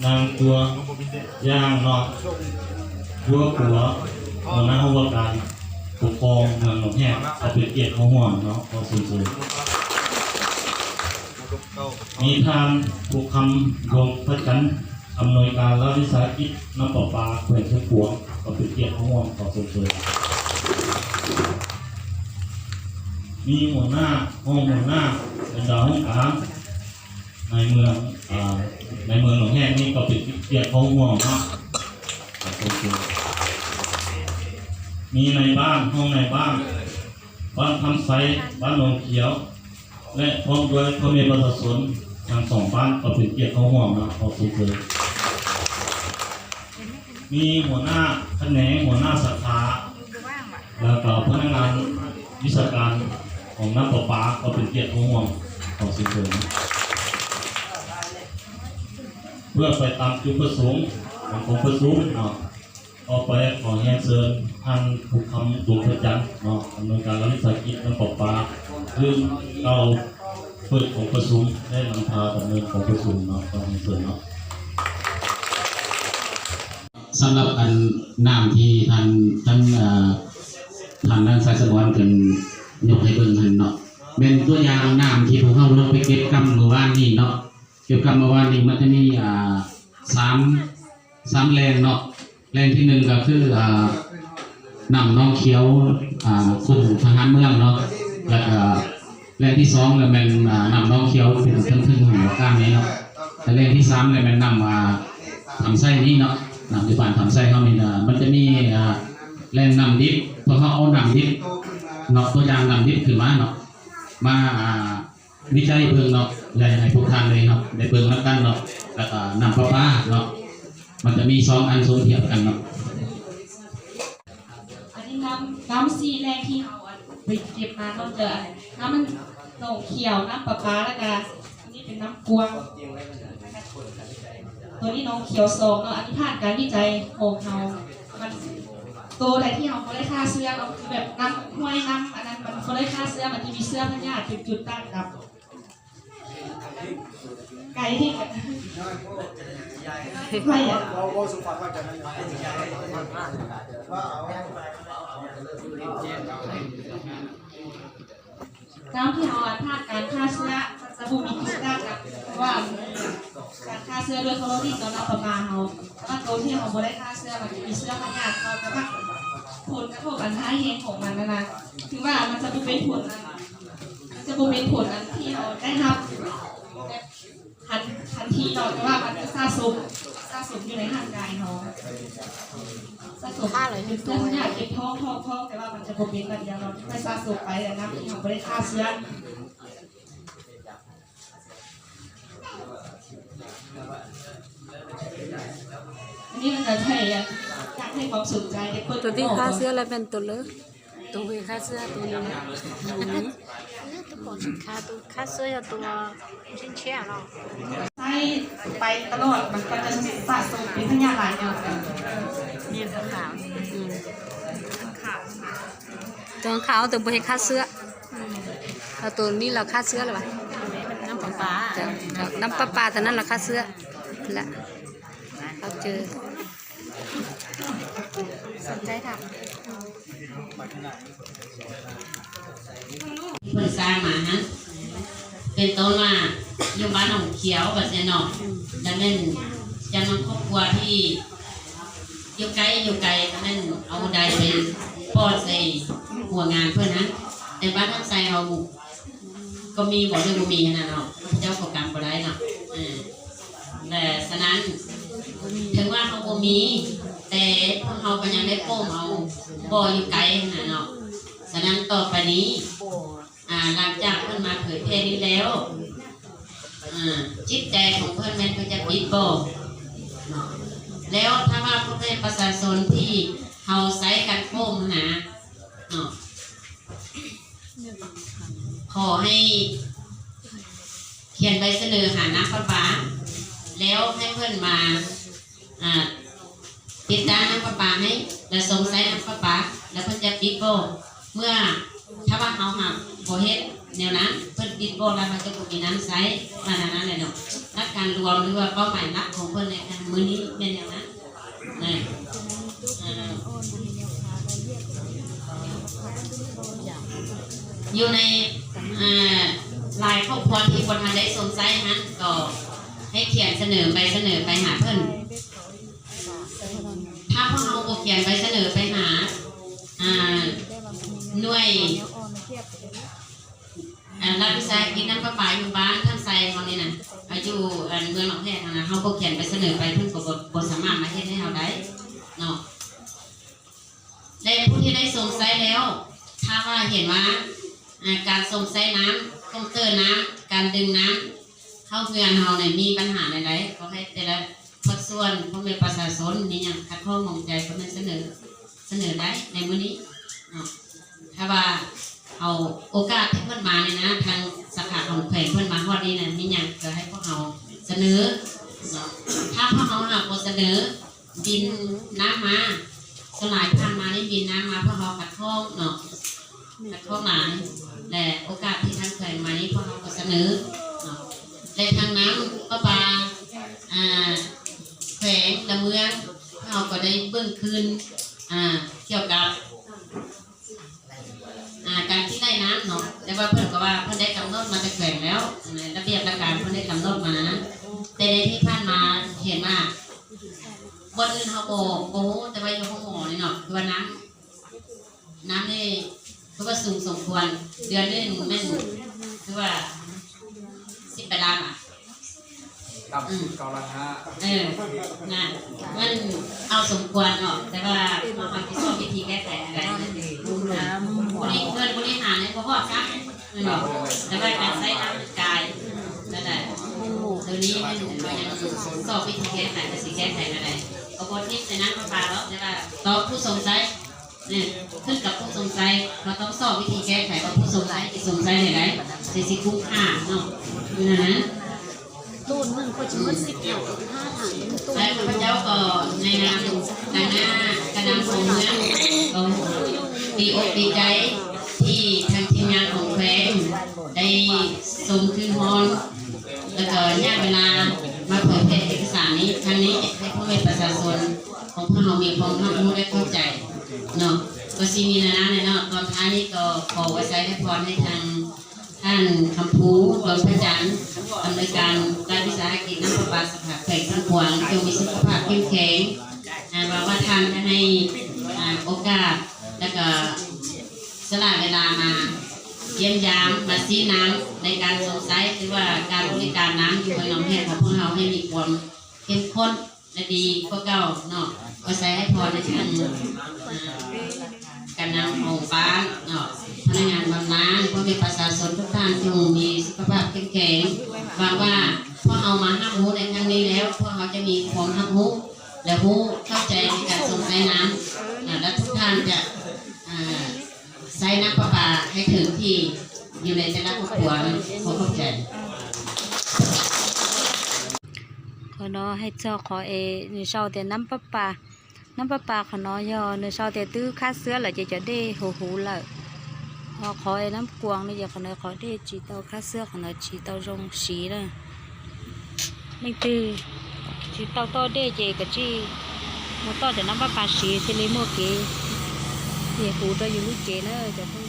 ນາງຕົວຢ່າງເນາະ ຕົວຂົວ ຫົວໜ້າຫ້ອງວ່າການປົກຄອງເມືອງໜອງແຮກ ເຂົາເປັນກຽດເຂົ້າຮ່ວມເນາະ ຂໍຊົມເຊີຍ. ມີທ່ານ ພູຄຳ ດວງພະຈັນ ອຳນວຍການລັດວິສາຫະກິດນ້ຳປະປາແຂວງຊຽງຂວາງ ເຂົາເປັນກຽດເຂົ້າຮ່ວມ ຂໍຊົມເຊີຍ. ມີຫົວໜ້າ ຮອງຫົວໜ້າ ບັນດາຫ້ອງການ ໃນເມືອງ ອາ ໃນເມືອງໜອງແຮກນີ້ກໍເປັນກຽດເຂົ້າຮ່ວມເນາະ ມີນາຍບ້ານ ຮອງນາຍບ້ານ ບ້ານຄຳໄຊ ບ້ານໜອງຂຽວ ແລະ ພ້ອມດ້ວຍພໍ່ແມ່ປະຊາຊົນທັງສອງບ້ານກໍເປັນກຽດເຂົ້າຮ່ວມເນາະ ຂໍຊົມເຊີຍ. ມີຫົວໜ້າຂະແໜງ ຫົວໜ້າສາຂາ ແລ້ວກໍພະນັກງານວິຊາການຂອງນ້ຳປະປາກໍເປັນກຽດເຂົ້າຮ່ວມ ຂໍເຊີນເຊີນ ເພື່ອໄປຕາມຈຸດປະສົງຂອງກອງປະຊຸມເນາະ. ຕໍ່ໄປຂໍຮຽນເຊີນທ່ານ ພູຄຳ ດວງພະຈັນ ເນາະ ອຳນວຍການລັດວິສາຫະກິດນ້ຳປະປາ ເຊິ່ງກ່າວເປີດກອງປະຊຸມ ແລະ ນຳພາດຳເນີນກອງປະຊຸມເນາະ ຂໍຮຽນເຊີນເນາະ. ສຳລັບອັນ ນ້ຳທີ່ທ່ານ ທ່ານ ເອີ ທ່ານນາງສາຍສະຫງວນເພິ່ນຍົກໃຫ້ເບິ່ງຫັ້ນເນາະ ແມ່ນຕົວຢ່າງນ້ຳທີ່ພວກເຮົາລົງໄປເກັບກຳມື້ວານນີ້ເນາະ ເກັບກຳມື້ວານນີ້ ມັນຈະມີ ອ່າ ສາມ ສາມແຫຼ່ງເນາະ ແຫຼ່ງທີໜຶ່ງກໍຄື ອ່າ ນ້ຳໜອງຂຽວ ອ່າ ຄຸ້ມທະຫານເມືອງເນາະ ແລ້ວກໍ ແຫຼ່ງທີສອງລະແມ່ນ ອ່າ ນ້ຳໜອງຂຽວເປັນເທິງໆ ຫ້ວຍກາງນີ້ເນາະ ແລະ ແຫຼ່ງທີສາມລະແມ່ນນ້ຳ ອ່າ ທຳໄຊນີ້ເນາະ ນ້ຳຢູ່ບ້ານທຳໄຊເຮົານີ້ນະ ມັນຈະມີ ອ່າ ແຫຼ່ງນ້ຳດິບ ພວກເຮົາເອົານ້ຳດິບເນາະ ຕົວຢ່າງນ້ຳດິບຂຶ້ນມາເນາະ ມາ ອ່າ ວິໄຈເບິ່ງເນາະ ແລະ ໃຫ້ພວກທ່ານໄດ້ເນາະ ໄດ້ເບິ່ງນຳກັນເນາະ ແລ້ວກໍນ້ຳປະປາເນາະ ມັນຈະມີສອງອັນສົມທຽບກັນເນາະ. ອັນນີ້ນ້ຳ ນ້ຳສີ່ແຫຼ່ງທີ່ເຮົາ ອັນ ໄປເກັບມາເນາະ ຈະ ອັນ ນ້ຳມັນໜອງຂຽວ ນ້ຳປະປາ ແລ້ວກະ ອັນນີ້ເປັນນ້ຳກວາງ ໂຕນີ້ໜອງຂຽວສອງເນາະ ອັນນີ້ຜ່ານການວິໄຈຂອງເຮົາ ມັນ ໂຕໃດທີ່ເຮົາບໍ່ໄດ້ຂ້າເຊື້ອເນາະ ຄືແບບນ້ຳຫ້ວຍ ນ້ຳອັນນັ້ນ ມັນບໍ່ໄດ້ຂ້າເຊື້ອ ມັນຈະມີເຊື້ອພະຍາດເປັນຈຸດຕັ້ງກັບ ໄກ່ທີ່ ໄກ່ອະ ນ້ຳທີ່ເຮົາຜ່ານການຂ້າເຊື້ອ ມັນຈະບໍ່ມີຈຸດດ່າງກັນ ເພາະວ່າການຂ້າເຊື້ອດ້ວຍໂຄໂລຣິນຕໍ່ນ້ຳປະປາເຮົາ ແຕ່ວ່າໂຕທີ່ເຮົາບໍ່ໄດ້ຂ້າເຊື້ອ ມັນຈະມີເຊື້ອພະຍາດເຂົ້າ ແຕ່ວ່າຜົນກະທົບອັນຮ້າຍແຮງຂອງມັນຫັ້ນນະ ຄືວ່າມັນຈະບໍ່ເປັນຜົນ ມັນຈະບໍ່ເປັນຜົນອັນທີ່ເຮົາໄດ້ຮັບແບບ ທັນ ທັນທີເນາະ ແຕ່ວ່າມັນຈະສະສົມ ສະສົມຢູ່ໃນຮ່າງກາຍເຮົາ ສະສົມ ເປັນເຊື້ອພະຍາດເຈັບທ້ອງ ທ້ອງ ທ້ອງ ແຕ່ວ່າມັນຈະບໍ່ເປັນບາດດຽວເນາະ ມັນຈະສະສົມໄປ ແລ້ວນ້ຳທີ່ເຮົາບໍ່ໄດ້ຂ້າເຊື້ອ ອັນນີ້ມັນຈະໃຫ້ ຢາກໃຫ້ຄວາມສົນໃຈ ແຕ່ເພິ່ນ ໂຕທີ່ຂ້າເຊື້ອລະແມ່ນໂຕເລີ ໂຕເວຄາເຊື້ອໂຕນີ້ນະ ໂຕຂອງສິນຄ້າ ໂຕຂ້າເຊື້ອໂຕຊິນເຊຍເນາະ ໃຊ້ໄປຕະຫຼອດ ມັນກໍຈະສະສົມເປັນພະຍາດຫຼາຍຢ່າງກັນ ແມ່ນຂາວ ອືມ ຂາວ ໂຕຂາວໂຕບໍ່ເຮັດຂ້າເຊື້ອ ອືມ ແລ້ວໂຕນີ້ລະຂ້າເຊື້ອລະຫວາ ນ້ຳປະປາ ເຈົ້າ ນ້ຳປະປາໂຕນັ້ນລະຂ້າເຊື້ອ ລະ ເຮົາເຈີ ສົນໃຈຖາມ ເພິ່ນສ້າງມາຫັ້ນ ເປັນຕົ້ນວ່າຢູ່ບ້ານໜອງຂຽວວ່າຊັ້ນເນາະ ລະແມ່ນຈຳນວນຄອບຄົວທີ່ຢູ່ໃກ້ ຢູ່ໄກ ລະແມ່ນເອົາໄດໄປປ້ອນໃສ່ຫົວງານເພິ່ນຫັ້ນ ແຕ່ບ້ານທາງໄຊເຮົາ ກໍມີບໍ່ ຫຼືບໍ່ມີຫັ້ນນະເນາະ ເຈົ້າກໍກຳບໍ່ໄດ້ເນາະ ເອີ ແລະ ສະນັ້ນ ເຖິງວ່າເຮົາບໍ່ມີ ແຕ່ພວກເຮົາກໍຍັງໄດ້ໂປ້ມເອົາບໍ່ຢູ່ໄກຫັ້ນນະເນາະ ສະນັ້ນຕໍ່ໄປນີ້ ອາ ຫຼັງຈາກເພິ່ນມາເຜີຍແຜ່ນີ້ແລ້ວ ອາ ຈິດໃຈຂອງເພິ່ນແມ່ນເພິ່ນຈະປິດບໍ່ເນາະ ແລ້ວຖ້າວ່າພວກແມ່ປະຊາຊົນທີ່ເຮົາໃຊ້ກັນໂປ້ມຫັ້ນນະເນາະ ຂໍໃຫ້ຂຽນໃບສະເໜີຫານ້ຳປະປາ ແລ້ວໃຫ້ເພິ່ນມາ ອ່າ ຕິດຕັ້ງນ້ຳປະປາໃຫ້ ແລະ ຊົມໃຊ້ນ້ຳປະປາ ແລ້ວເພິ່ນຈະປິດບໍ່ ເມື່ອ ຖ້າວ່າເຮົາຫາກບໍ່ເຮັດ ແນວນັ້ນ ເພິ່ນປິດບໍ່ໄດ້ ເຂົາຈະບໍ່ມີນ້ຳໃຊ້ ປະມານນັ້ນແຫຼະເນາະ. ຫຼັກການລວມ ຫຼືວ່າເປົ້າໝາຍຫຼັກຂອງເພິ່ນໃນຄັ້ງມື້ນີ້ແມ່ນແນວນັ້ນນະ. ຢູ່ໃນ ອ່າ ຫຼາຍຄອບຄົວທີ່ບໍ່ທັນໄດ້ຊົມໃຊ້ຫັ້ນ ກໍໃຫ້ຂຽນສະເໜີ ໃບສະເໜີໄປຫາເພິ່ນ. ຖ້າພວກເຮົາບໍ່ຂຽນໃບສະເໜີໄປຫາ ອ່າ ໜ່ວຍ ອັນ ລັດວິສາຫະກິດນ້ຳປະປາຢູ່ບ້ານທ່ານໄຊເຮົານີ້ນະ ອາ ຢູ່ ອັນ ເມືອງໜອງແຮກຫັ້ນນະ ເຮົາບໍ່ຂຽນໃບສະເໜີໄປ ເພິ່ນກໍບໍ່ ບໍ່ສາມາດມາເຮັດໃຫ້ເຮົາໄດ້ເນາະ. ແລະ ຜູ້ທີ່ໄດ້ຊົມໃຊ້ແລ້ວ ຖ້າວ່າເຫັນວ່າ ອາ ການຊົມໃຊ້ນ້ຳ ຕ້ອງເຕີນ້ຳ ການດຶງນ້ຳເຂົ້າເຮືອນເຮົານີ້ມີບັນຫາແນວໃດ ກໍໃຫ້ແຕ່ລະພາກສ່ວນ ພໍ່ແມ່ປະຊາຊົນ ມີຫຍັງຂັດຂ້ອງໝອງໃຈ ກໍແມ່ນສະເໜີ ສະເໜີໄດ້ໃນມື້ນີ້ເນາະ. ຖ້າວ່າເອົາໂອກາດທີ່ເພິ່ນມານີ້ນະ ທາງສາຂາຂອງແຂວງເພິ່ນມາຮອດນີ້ນະ ມີຫຍັງກໍໃຫ້ພວກເຮົາສະເໜີເນາະ. ຖ້າພວກເຮົາຫາກບໍ່ສະເໜີ ບິນນ້ຳມາ ສ່ວນຫຼາຍຜ່ານມານີ້ບິນນ້ຳມາ ພວກເຮົາຂັດຂ້ອງເນາະ ຂັດຂ້ອງຫຼາຍ. ແລະ ໂອກາດທີ່ທາງແຂວງມານີ້ ພວກເຮົາກໍສະເໜີເນາະ ແລະ ທາງນ້ຳປະປາ ອ່າ ແຂວງ ແລະ ເມືອງ ພວກເຮົາກໍໄດ້ເບິ່ງຄືນ ອ່າ ກ່ຽວກັບ ອ່າ ການທີ່ໄດ້ນ້ຳເນາະ. ແຕ່ວ່າເພິ່ນກໍວ່າເພິ່ນໄດ້ກຳນົດມາແຕ່ແຂວງແລ້ວ ລະບຽບລະການເພິ່ນໄດ້ກຳນົດມາ. ແຕ່ໃນທີ່ຜ່ານມາເຫັນວ່າ ບ່ອນອື່ນເຮົາບໍ່ ບໍ່ຮູ້ ແຕ່ວ່າຢູ່ໂຮງໝໍນີ້ເນາະ ຄືວ່ານ້ຳ ນ້ຳນີ້ຄືວ່າສູງສົມຄວນ ເດືອນໜຶ່ງແມ່ນຄືວ່າສິບແປດລ້ານບາດ. ຕ່ຳສຸດເກົ້າລ້ານຫ້າ. ເອີ ນັ້ນ ມັນເອົາສົມຄວນເນາະ ແຕ່ວ່າເຮົາຊິຊອກວິທີແກ້ໄຂອັນໃດ ບໍລິ ເງິນບໍລິຫານຍັງບໍ່ຮອດຊ້ຳເນາະ ແຕ່ວ່າການໃຊ້ນ້ຳມັນກາຍນັ້ນແຫຼະ. ໂຕນີ້ມັນຍັງຊອກວິທີແກ້ໄຂ ວ່າຊິແກ້ໄຂແນວໃດ ກໍບໍ່ທິດໃສ່ນ້ຳປະປາດອກ ແຕ່ວ່າຕໍ່ຜູ້ຊົມໃຊ້ ເອີ ຂຶ້ນກັບຜູ້ຊົມໃຊ້ ເຮົາຕ້ອງຊອກວິທີແກ້ໄຂວ່າຜູ້ຊົມໃຊ້ຊິຊົມໃຊ້ແນວໃດ ຊິ ຊິຄຸ້ມຄ່າເນາະ ນັ້ນນະ. ຕູ້ໜຶ່ງກໍຊິໝົດສິບຫ້າຖັງ ຕູ້ໜຶ່ງ. ແລະ ຂ້າພະເຈົ້າກໍໃນນາມ ໃນນາມຄະນະຂອງເມືອງ ກໍດີອົກດີໃຈທີ່ທາງທີມງານຂອງແຂວງໄດ້ຊົມຄືຮອນ ແລ້ວກໍຍາດເວລາມາເຜີຍແຜ່ເອກະສານນີ້ ຄັ້ງນີ້ ໃຫ້ພໍ່ແມ່ປະຊາຊົນຂອງພວກເຮົາມີຄວາມຮັບຮູ້ ແລະ ເຂົ້າໃຈເນາະ. ກໍຊິມີແນວນັ້ນແຫຼະເນາະ. ຕອນທ້າຍນີ້ກໍຂໍອວຍໄຊໃຫ້ພອນໃຫ້ທາງ ທ່ານຄຳພູ ດວງພະຈັນ ອຳນວຍການລັດວິສາຫະກິດນ້ຳປະປາສາຂາແຂວງຊຽງຂວາງ ຈົ່ງມີສຸຂະພາບເຂັ້ມແຂງ. ອາ ຫວັງວ່າທ່ານຈະໃຫ້ ອາ ໂອກາດ ແລ້ວກໍສະຫຼະເວລາມາຢ້ຽມຢາມ ມາຊີ້ນຳໃນການຊົມໃຊ້ ຫຼືວ່າການບໍລິການນ້ຳຢູ່ເມືອງໜອງແຮກຂອງພວກເຮົາໃຫ້ມີຄວາມເຂັ້ມຂຸ້ນ ແລະ ດີກວ່າເກົ່າເນາະ. ຂໍໃສ່ໃຫ້ພອນໃນທາງ ອ່າ ການນຳຂອງບ້ານເນາະ, ພະນັກງານບຳນານ, ພໍ່ແມ່ປະຊາຊົນທຸກທ່ານຈົ່ງມີສຸຂະພາບເຂັ້ມແຂງ. ຫວັງວ່າພວກເຮົາມາຮັບຮູ້ໃນຄັ້ງນີ້ແລ້ວ ພວກເຮົາຈະມີຄວາມຮັບຮູ້ ແລະ ຮູ້ເຂົ້າໃຈໃນການຊົມໃຊ້ນ້ຳ ແລະ ທຸກທ່ານຈະ ອ່າ ໃຊ້ນ້ຳປະປາໃຫ້ເຖິງທີ່ຢູ່ໃນແຕ່ລະຄອບຄົວ. ຂໍຂອບໃຈ. ຂໍເນາະ ໃຫ້ເຈົ້າຂໍເອ ໃນເຈົ້າແຕ່ນ້ຳປະປາ ນ້ຳປະປາຂອງເນາະ ໃນເຈົ້າແຕ່ຕື້ຂ້າເຊື້ອລະ ຈະ ຈະໄດ້ຮູ້ ຮູ້ລະ. ຂໍເອ ນ້ຳກວາງນີ້ ຂອງເນາະ ຂໍໄດ້ຈີເຕົາຂ້າເຊື້ອຂອງເນາະ ຈີເຕົາຊົງຊີເນາະ. ແມ່ນຕື່ຈີເຕົາຕໍ່ເດເຈກະຈີ ມໍຕໍ່ຈາກນ້ຳປະປາສີຊິລິມົວເກ ເຮ ຄູໂຕຢູ່ລູເຈເນີ.